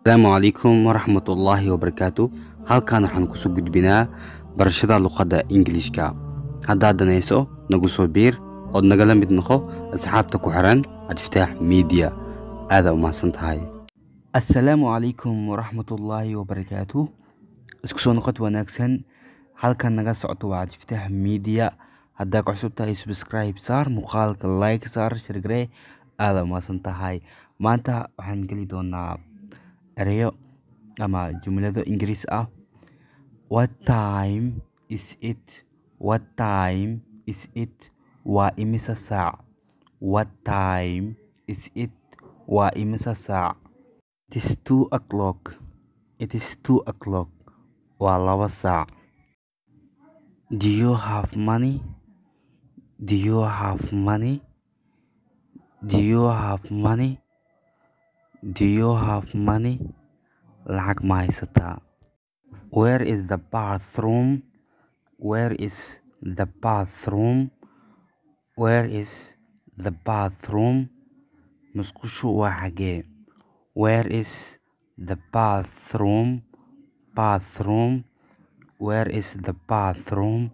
Asalaamu calaykum waraxmatullaahi wabarakaatu. Halkan waxaan kusoo gudbinaa barashada luqadda Ingiliishka. Haddaad danayso, nagu soo biir ood nagala mid noqo asxaabta ku xiran Cabdifataax Media. Aada u mahadsan tahay. Assalaamu calaykum waraxmatullaahi wabarakaatu. Isku soo noqod wanaagsan. Halkan naga socoto waa Cabdifataax Media. Haddaa ku cusub tahay, subscribe saar muuqaalka, like saar, share garee. Aada u mahadsan tahay. Maanta waxaan geli doonaa ereyo ama jumlado Ingiriis ah. What time is it? What time is it? Waa imisa saac? What time is it? Waa imisa saac? It is 2 o'clock. It is 2 o'clock. Waa 2 saac. Do you have money? Do you have money? Do you have money? Do you have money? Lacag ma haysataa? Where is the bathroom? Where is the bathroom? Where is the bathroom? Musqushu waa xagee? Where is the bathroom? Bathroom. Where is the bathroom?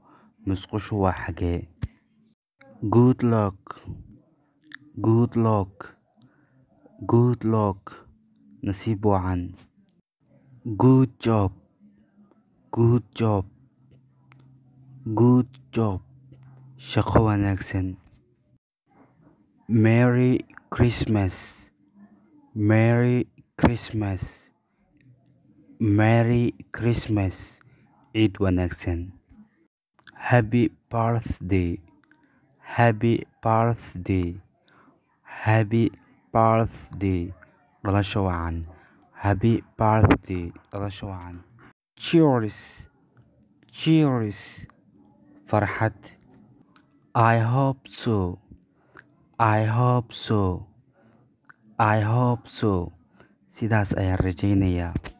Musqushu waa xagee? Good luck. Good luck. Good luck. Nasiib wacan. Good job. Good job. Good job. Shaqo wanaagsan. Merry Christmas. Merry Christmas. Merry Christmas. Ciid wanaagsan. Happy birthday. Happy birthday. Happy birthday. Dhalasho wacan. Happy birthday. Dhalasho wacan. Cheers. Cheers. Farxad. I hope so. I hope so. I hope so. Sidaas ayaan rajaynayaa.